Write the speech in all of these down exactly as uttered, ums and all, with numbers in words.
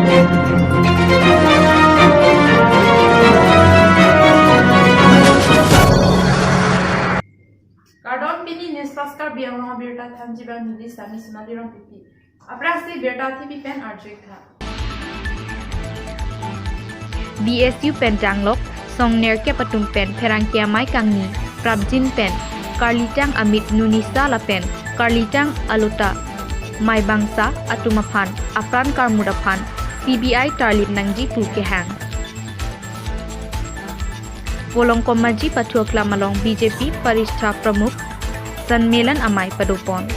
Kardom, pini News Fast Karbi Anglong abirta thanji abang neli Sami Sonali Rongpipi. Aphrangsi birta thipi pen arju-ik tha. B S U pen danglok song nerkep atum pen pherangke amei kangni prapjin pen karlitang amit Nunisa lapen karlitang alota Maibongsa atum aphan apran karmut aphan C B I tarlip nangji pu kehang. Volongkom Aji pathu aklam along B J P Parishtha Pramukh Sanmelan amei padopon.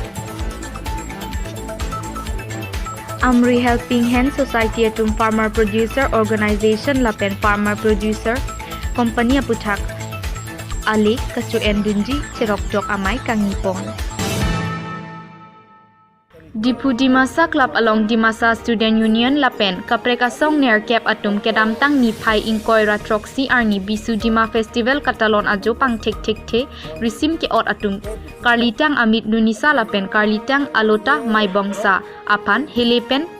Amri Helping Hand Society atum Farmer Producer Organization lapen Farmer Producer Company aputhak ale kacho-endunji cheroktok amei kangnipon. Diphu Dimasa Club along Dimasa Student Union lapen kaprek asong nerkep atum kedamtang niphai ingkoi ra throksi arni Bisu Dima Festival katalon ajo pangthekthekthe risim ke-ot atum karlitang amit Nunisa lapen karlitang alota Maibongsa aphan hele pen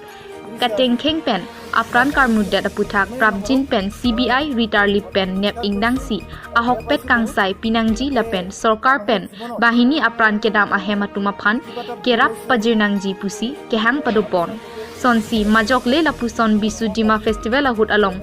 katengkheng pen apran karmutdet aputhak prapjin pen C B I ritarlip pen nep ingdangsi ahokpet kangsai pinangji lapen sorkar pen banghini apran kedam ahem atum aphan kerap pajir nangji pusi kehang padopon. Sonsi majok le lapuson Bisu Dima Festival ahut along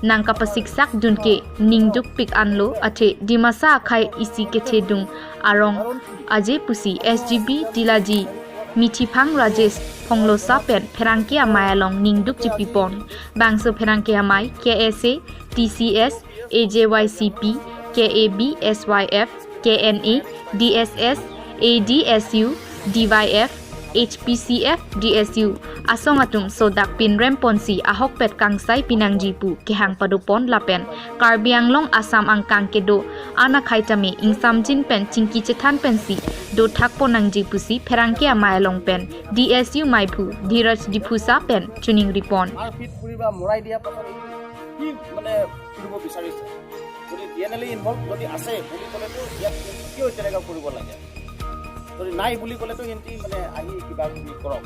nangkapasiksak dunke ningdukpik anlo athe Dimasa akhei isi kethedung arong aje pusi S G B Tilaji Mithiphang Rajesh Phonglosa pen pherangke amei along ningduk chipipon. Bangso pherangke amei K S A, T C S, A J Y C P, K A B, S Y F, K N A, D S S, A D S U, D Y F, H P C F, D S U asong atum sodak pinrem ponsi ahokpet kangsai pinangji pu kehang padopon lapen Karbi Anglong Assam angkang kedo-an akhei tame ingsamjin pen chingki chethan pensi dothak pon nangji pusi pherangke amei along pen D S U meiphu Dhiraj Diphusa pen choningripon. মাৰপিট কৰি বা মৰাই দিয়া পাছত এইটো কি মানে কৰিব বিচাৰিছে? যদি ডি এন এল ইনভলভ যদি আছে বুলি ক'লেতো ইয়াত কিয় তেনেকুৱা কৰিব লাগে? যদি নাই বুলি ক'লেতো সিহঁতি মানে আহি কিবা কিবি কৰক।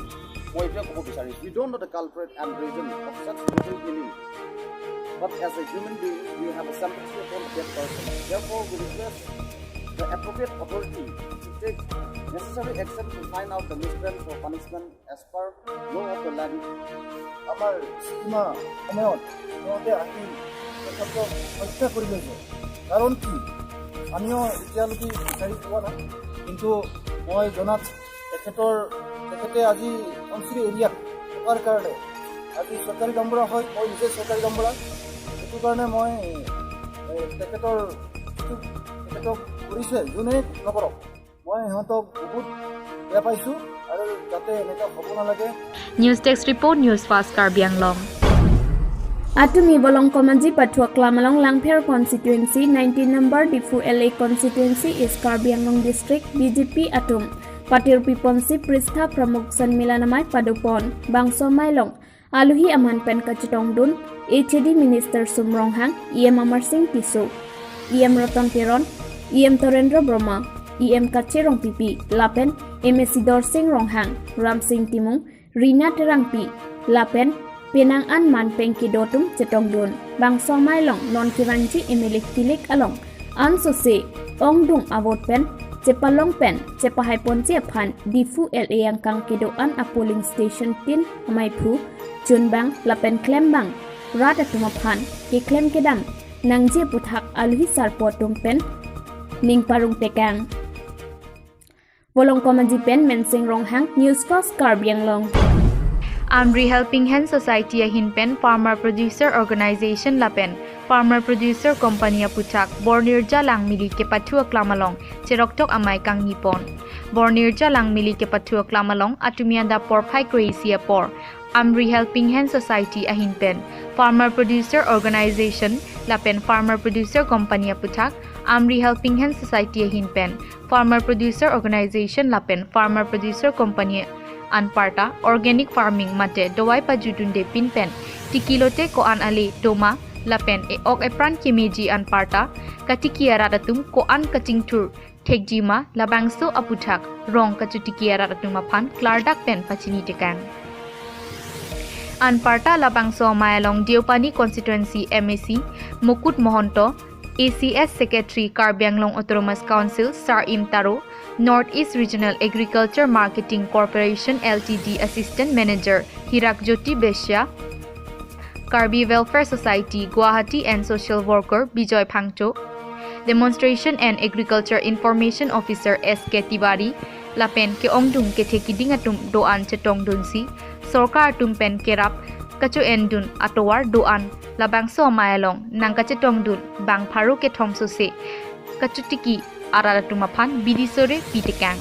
মই এইটোৱে ক'ব বিচাৰিছোঁ, we don't know the culprit and reason of such brutal killing, but as a human being, we have a sympathy upon the dead person. Therefore, we request the appropriate authority to take necessary action to find out the miscreant for punishment as per law of the land. আমাৰ চিমা সময়ত সিহঁতে আহি তেখেতক হত্যা কৰি লৈছে। কাৰণ কি? আমিও এতিয়ালৈকে বিচাৰি পোৱা নাই, কিন্তু মই জনাত তেখেতৰ, তেখেতে আজি ধনশিৰি এৰিয়াত থকাৰ কাৰণে আজি চৰকাৰী গাঁওবুঢ়া হয়, মই নিজে চৰকাৰী গাঁওবুঢ়া। সেইটো কাৰণে মই, এ, তেখেতৰ যিটো তেখেতক কৰিছে, যোনে নকৰক, মই সিহঁতক বহুত বেয়া পাইছোঁ আৰু যাতে এনেকুৱা হ'ব নালাগে। News Desk Report, News Fast Karbi Anglong. Atumi Volongkom Aji pathu aklam along Langpher constituency, nineteen number Diphu L A constituency East Karbi Anglong district B J P atum patirpiponsi Parishtha Pramukh Sanmelan amei padopon. Bangso amei along aluhi aman pen kachetongdun H A D Minister Sum Ronghang, E M Amarsing Tisso, E M Ratan Teron, E M Torendra Brahma, E M Kache Rongpipi lapen M A C Dorsing Ronghang, Ramsing Timung, Rina Terangpi lapen penang an man pen kedo atum chetongdun. Bangso amei along non kevangji M L A kilik along ansose ongdung avote pen chepalong pen chepahaiponji aphan Diphu L A angkang kedo-an a polling station tin ameiphu chunbang lapen klembang rat atum aphan keklem kedam nangji aputhak aluhi sarpo atum pen ning parong tekang. Volongkom Aji pen Mensing Ronghang, News Fast Karbi Anglong. Amri Helping Hand Society ahin pen Farmer Producer Organization lapen Farmer Producer Company aputhak Bornirja Langmili kepathu aklam along cheroktok amei kangnipon. Bornirja Langmili kepathu aklam along atumi adap porphai kre-isi apor Amri Helping Hand Society ahin pen Farmer Producer Organization lapen Farmer Producer Company aputhak Amri Helping Hand Society ahin pen Farmer Producer Organization lapen Farmer Producer Company anparta organic farming mate dawai pajudunde pin pen tiki lote ko-an ale doma lapen e-ok epran kemeji anparta katiki arat atum ko-an kachingthur thekji ma labangso aputhak rong kachotiki arat atum aphan klardak pen pachini tekang. Anparta labangso amei along Deopani Constituency M A C Mukut Mohanto, A C S Secretary Karbi Anglong Autonomous Council Sar-im Taro, North East Regional Agriculture Marketing Corporation L T D Assistant Manager Hirak Jyoti Besya, Karbi Welfare Society Guwahati and social worker Bijoy Phangcho, Demonstration and Agriculture Information Officer S K Tiwari, lapen ke-ongdung kethe kiding atum do-an chetongdunsi, sorkar atum pen kerap kacho-endun atovar do-an labangso amei along nangkachetongdun bang pharo kethom sose kachotiki arat atum aphan bidi sore pitekang.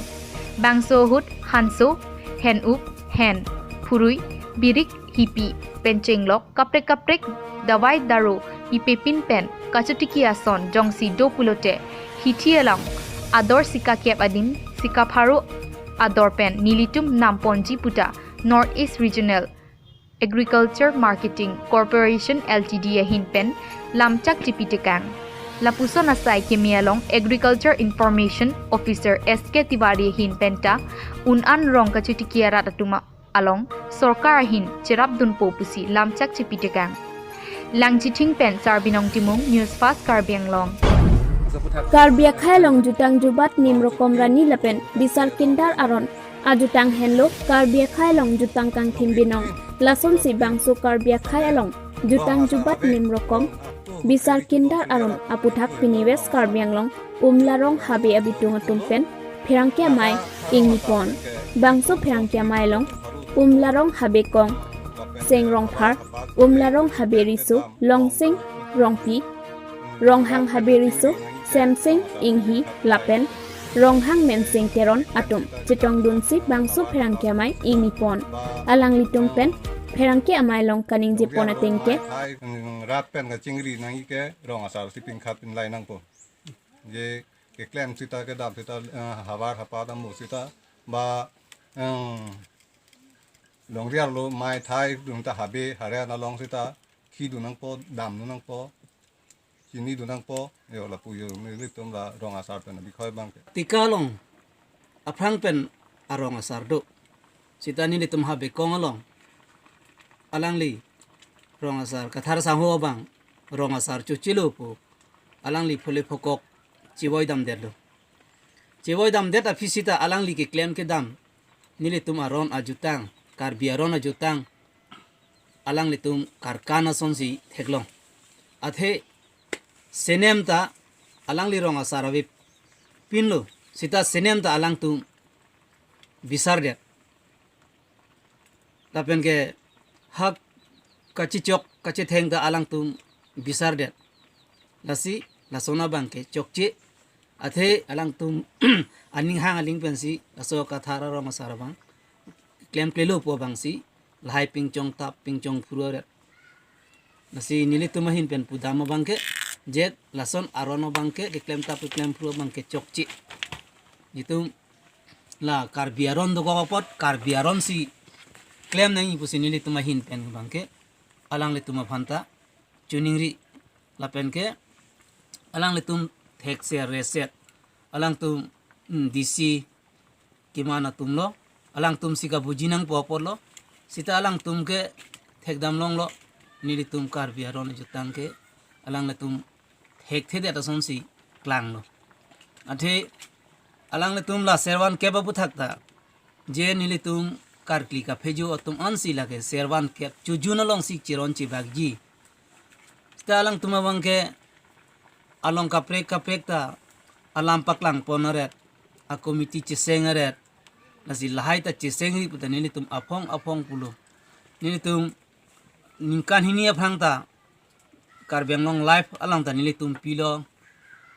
Bangso ahut hanso, hen-up, hen, phurui, birik, hipi, pen chenglok kaprek kaprek dawai daro ipepin pen kachotiki ason jongsi do pulote, hithi along ador sika kep adim sika pharo ador pen nelitum namponji puta North East Regional Agriculture Marketing Corporation L T D ahin pen lamchak chipitekang. Lapuson asai keme along Agriculture Information Officer S K Tiwari ahin penta un-an rong kachotiki arat atum along sorkar ahin cherapdunpo pusi lamchak chipitekang. Langchithing pen Sarbinong Timung, News Fast Karbi Anglong. Karbi akhei along jutang jubat nim rokom rani lapen bisar kindar aron ajutang henlo Karbi akhei along jutang kangthim binong. Lasonsi bangso Karbi akhei along jutang jubat nim rokom bisar kindar aron aputhak pini West Karbi Anglong Umlarong Habe abitung atum pen pherangke amei ingnipon. Bangso pherangke amei along Umlarong Habe Kong Seng Rongphar, Umlarong Habe Riso Longsing Rongpi, Ronghang Habe Riso Semsing Inghi lapen Ronghang Mensing Teron atum chetongdunsi bangso pherangke amei ingnipon. Alanglitum pen pherangke amei along kaningjepon ateng ke, Rat pen kachingri nangji ke rong asar si pingkhat pinlai nangpo. Je keklem sita kedam sita, eh, havar hapa dam mo sita ba, eh, longri arlo mei thai dun ta habe hare na long sita khi dun nangpo, dam dun nangpo, chini dun nangpo, yo lapu yo nelitum la rong asar pen abikhoi abang ke. Tika along aphrang pen arong asar do. Sita nelitum Habe Kong along alangli rong asar Kathar Sangho abang rong asar chochelo pu alangli phule phokok chevoi damdetlo. Chevoi damdet aphi sita alangli keklem kedam nelitum aron ajutang, Karbi aron ajutang alanglitum karkan asonsi theklong. Athe senem ta alangli rong asar avepinlo, sita senem ta alangtum bisardet. Lapen ke hak kachichok kachitheng ta alangtum bisardet. Lasi lason abang ke chokche. Athe alangtum aning hang aling pensi laso Kathar arong asar abang klemklelo pu abangsi lahai pingchong tap pingchong phuru aret. Lasi nelitum ahin pen pudam abang ke jet lason aron abang ke keklem tap keklem phuru abang ke chokche. Jitum la Karbi aron dokok apot Karbi aron si klem nangji pusi nelitum ahin pen abang ke alanglitum aphan ta choningri lapen ke alanglitum thekser reset alangtum, mm, D C keman atumlo, alangtum si kabuji nangpo apotlo, sita alangtum ke thekdam longlo, nelitum Karbi aron ajutang ke alanglitum thekthedet asonsi klanglo. Athe alanglitum la servan kep aputhak ta je nelitum karkli kaphejo atum ansi lake servan kep chojun alongsi chiron chibakji. Sita alangtum abang ke along kaprek kaprek ta alam paklangpon aret, a committee cheseng aret, lasi lahai ta chesengri puta nelitum aphong aphong pulo. Nelitum ningkan hini aphrang ta Karbi Anglong Live along ta nelitum pilo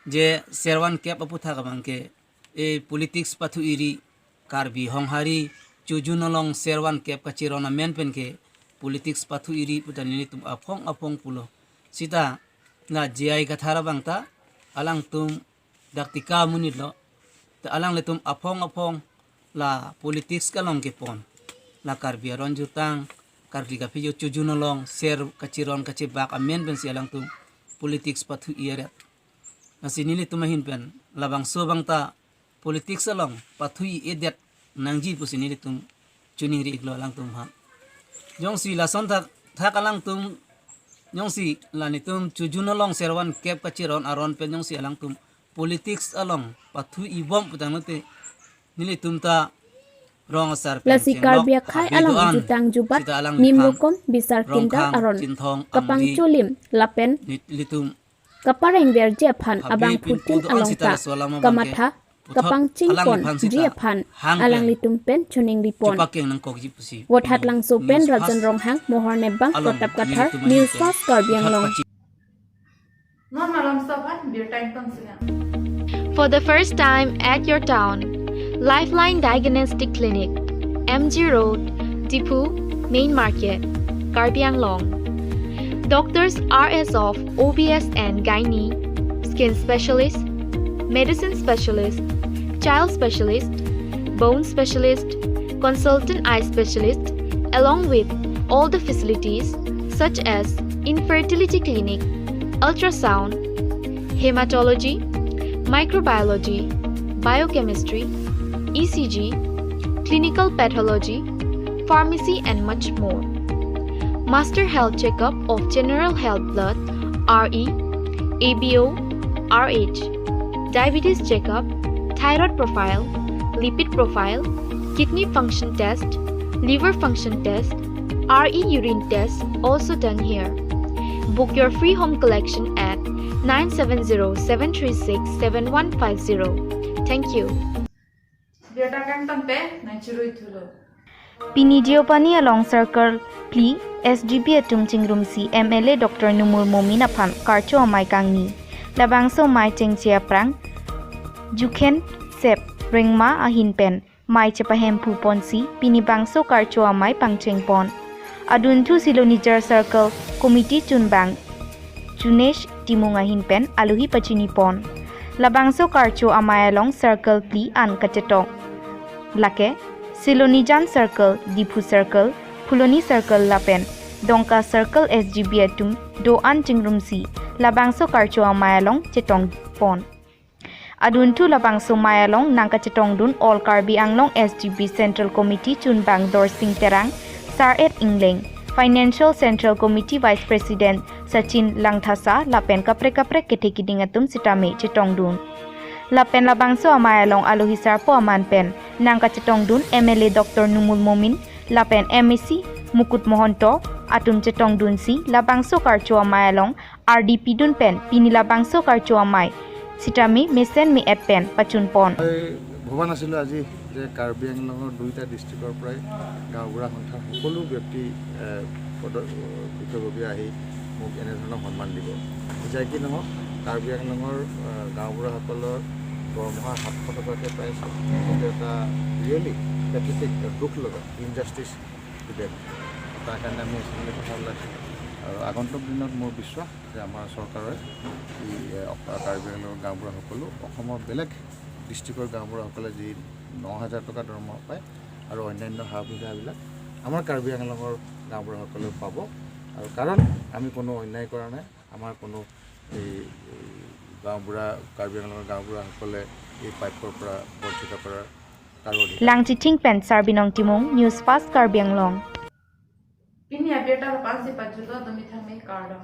je servan kep aputhak abang ke e politics pathu iri Karbi honghari chojun along servan kep kachiron amen pen ke politics pathu iri puta nelitum aphong aphong pulo. Sita la J I Kathar abang ta alangtum dak tika amonit lo. Ta alanglitum aphong aphong la politics along kepon. La Karbi aron jutang, karkli kaphejo chojun along ser kachiron kachibak amen pensi alangtum politics pathu i aret. Lasi nelitum ahin pen labangso abang ta politics along pathu i-edet nangji pusi nelitum choningri iklo alangtum aphan. Jongsi lason thak, thak alangtum, jongsi la netum chojun along servan kep kachiron aron pen jongsi alangtum politics along pathu ibom putangte nelitum ta rong asar pen Lasi chenglok Karbi akhai habe along do-an jutang jubat sita alangliphan nimrukom bisar rong kintar khang aron chinthong kapang angdi cholim lapen nit-, litum kapareng verji aphan habe abang pin phutin kodo-an along sita ta laso alam abang ke kamatha puthot kapangching pon alangliphan sita ji aphan hang pen alanglitum pen choningri pon. Chepakeng nangkokji pusi Vothat pini Langso pen News Rajan Fast Ronghang, Mohor Nepbang, along Protap Kathar, nelitum News ahin pen Fast Karbi puthot Anglong. Pachi- Non malom sabhan birta ington singa. For the first time at your town, Lifeline Diagnostic Clinic, M G Road, Diphu, Main Market, Karbi Anglong. Doctors are as of O B S and gynae, skin specialist, medicine specialist, child specialist, bone specialist, consultant eye specialist, along with all the facilities such as infertility clinic, ultrasound, hematology, microbiology, biochemistry, E C G, clinical pathology, pharmacy and much more. Master health checkup of general health blood, R E, A B O, R H, diabetes checkup, thyroid profile, lipid profile, kidney function test, liver function test, R E urine test also done here. Book your free home collection at nine seven zero seven three six seven one five zero. Thank you. Birta kangton pe nangchirui thulo. Pini Deopani along Circle phli S G B atum chingrumsi M L A Doctor Numul Momin aphan karcho amei kangni. Labangso amei chengche aphrang Jukhen Sep Rengma ahin pen amei chepahemphu ponsi pini bangso karcho amei pangcheng pon. Adunthu Silonijar Circle Committee chunbang Junesh Timung ahin pen alohi pachini pon. Labangso karcho amei along Circle phli an kachetong lake Silonijan Circle, Diphu Circle, Phuloni Circle lapen Dongka Circle S G B atum do-an chingrumsi labangso karcho amei along chetong pon. Adunthu labangso amei along nangkachetongdun All Karbi Anglong S G B Central Committee chunbang Dorsing Terang, Sar-et Ingleng, Financial Central Committee Vice President Sachin Langthasa lapen kaprek kaprek kethe kiding atum sitame chetongdun. Lapen labangso amei along alohi sarpo aman pen nangkachetongdun M L A Doctor Numul Momin lapen M A C Mukut Mohonto atum chetongdunsi labangso karcho amei along ardi pidun pen pini labangso karcho amei sitame mesen me-et pen pachun pon. মই ভবা নাছিলোঁ আজি যে কাৰ্বি আংলঙৰ দুইটা ডিষ্ট্ৰিক্টৰ পৰাই গাঁওবুঢ়া সন্থাৰ সকলো ব্যক্তি, এ, পদ-, পৃথকভাৱে আহি মোক এনেধৰণৰ সন্মান দিব। যাই কি নহওক, কাৰ্বি আংলঙৰ, এ, গাঁওবুঢ়াসকলৰ দৰমহা সাতশ টকাকৈ পাইছে। এইটো এটা ৰিয়েলি পেথেটিক, দুখ লগা, ইনজাষ্টিচ টু দেম। তাৰ কাৰণে আমি এছেম্বলিত কথা ওলাইছোঁ আৰু আগন্তুক দিনত মোৰ বিশ্বাস যে আমাৰ চৰকাৰে এই, এ, অস-, কাৰ্বি আংলঙৰ গাঁওবুঢ়াসকলো অসমৰ বেলেগ ডিষ্ট্ৰিক্টৰ গাঁওবুঢ়াসকলে যি ন হাজাৰ টকা দৰমহা পায় আৰু অন্যান্য সা সুবিধাবিলাক আমাৰ কাৰ্বি আংলঙৰ গাঁওবুঢ়াসকলেও পাব। আৰু কাৰণ আমি কোনো অন্যায় কৰা নাই, আমাৰ কোনো এই, এই গাঁওবুঢ়া, কাৰ্বি আংলঙৰ গাঁওবুঢ়াসকলে এই প্ৰাপ্যৰ পৰা বঞ্চিত কৰাৰ কাৰো অধিকাৰ নাই। Langchithing pen Sarbinong Timung, News Fast Karbi Anglong. Pini abirta lapu-ansi pajutlo, dumi thangmi kardom.